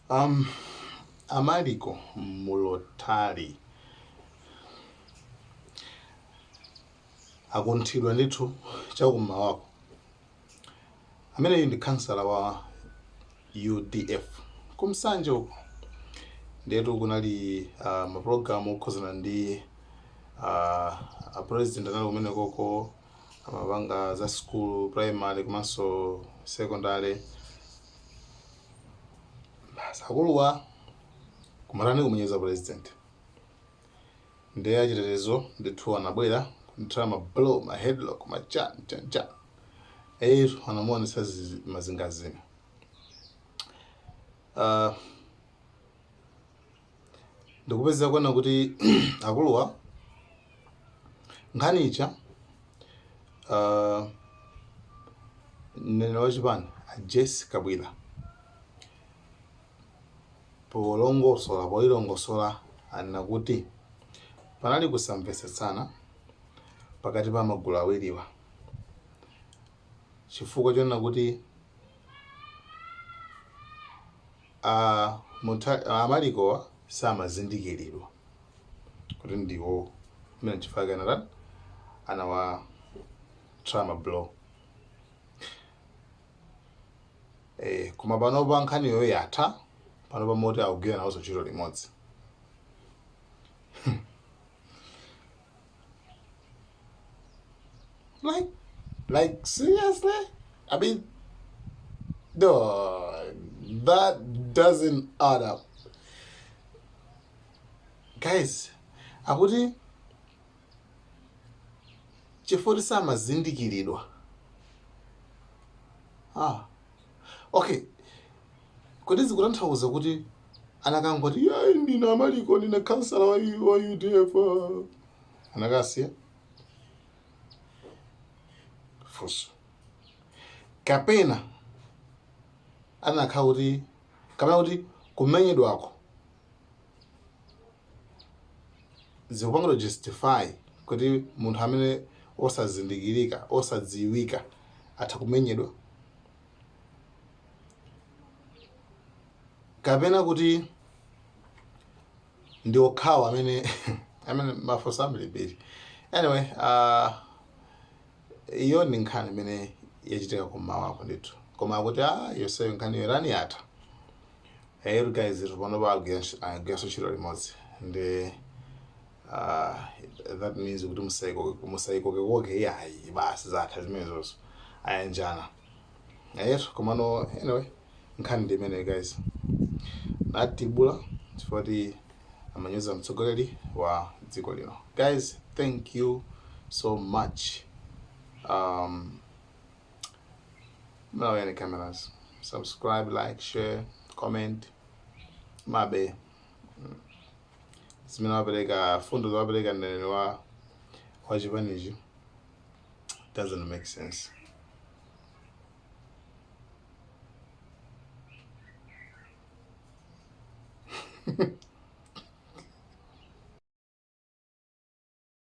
A Maliko Mulothali akunthidwa ndithu chakum'mawako. Ameneyu ndi khansala wa UDF ku Nsanje uko. Ndiyetu kunali mapulogalamu okhuzana ndi a president anali kumenekoko amapanga za school primary komanso secondary. Basi akuluwa kumatani kumunyoza president. Ndiye achitetezo ndithu anabwera kumthira ma blow, ma headlock, ma chan chan chan. Eyetu anamuonetsa mazingazinga. Ndikupeza kuona kuti akuluwa nkhani ija mneneri wa chipani a Jessie Kabwila polongosola poilongosola anena kuti panali kusamvetsetsana pakati pa magulu awiriwa chifukwa chonena kuti a a Malikowa samazindikiridwa kuti ndiwo mmene chifukwa chake anatani anawathira ma blow koma panopa nkhaniyo yatha panopa moti akugwira nawonso ntchito limodzi. Like seriously? I mean, no, that doesn't add up. Guys, akuti chifukwa samazindikiridwa. Ah. Okay. Kodi zikutanthauza kuti anakangoti yayi ndine Amaliko ndine kansala wa UDF anakasiya funso kapena anakhala kuti kapena kuti kumenyedwako zikupangidwa justify kuti munthu amene osazindikirika osadziwika atha kumenyedwa kapena kuti ndi okhawo amene mafunso ambirimbiri. Anyway, iyo ndi nkhani imene yachitika kum'mawako ndithu, koma akuti yonseyo nkhaniyo irani yatha. Hey guys, pano agwiranso ntchito limodzi ndi that means kuti musaikokekoke iyayi, basi zatha zimenezozo, ayanjana. Eyetu, komano anyway nkhani ndi imeneyo guys, natibula chifukwa kuti amanyoza mtsogoleri wa dziko lino. Guys, thank you so much. Malawian Cameras, subscribe, like, share, comment. Mabe zimene wapereka fundo zawapereka mneneri wa chipanichi doesn't make sense.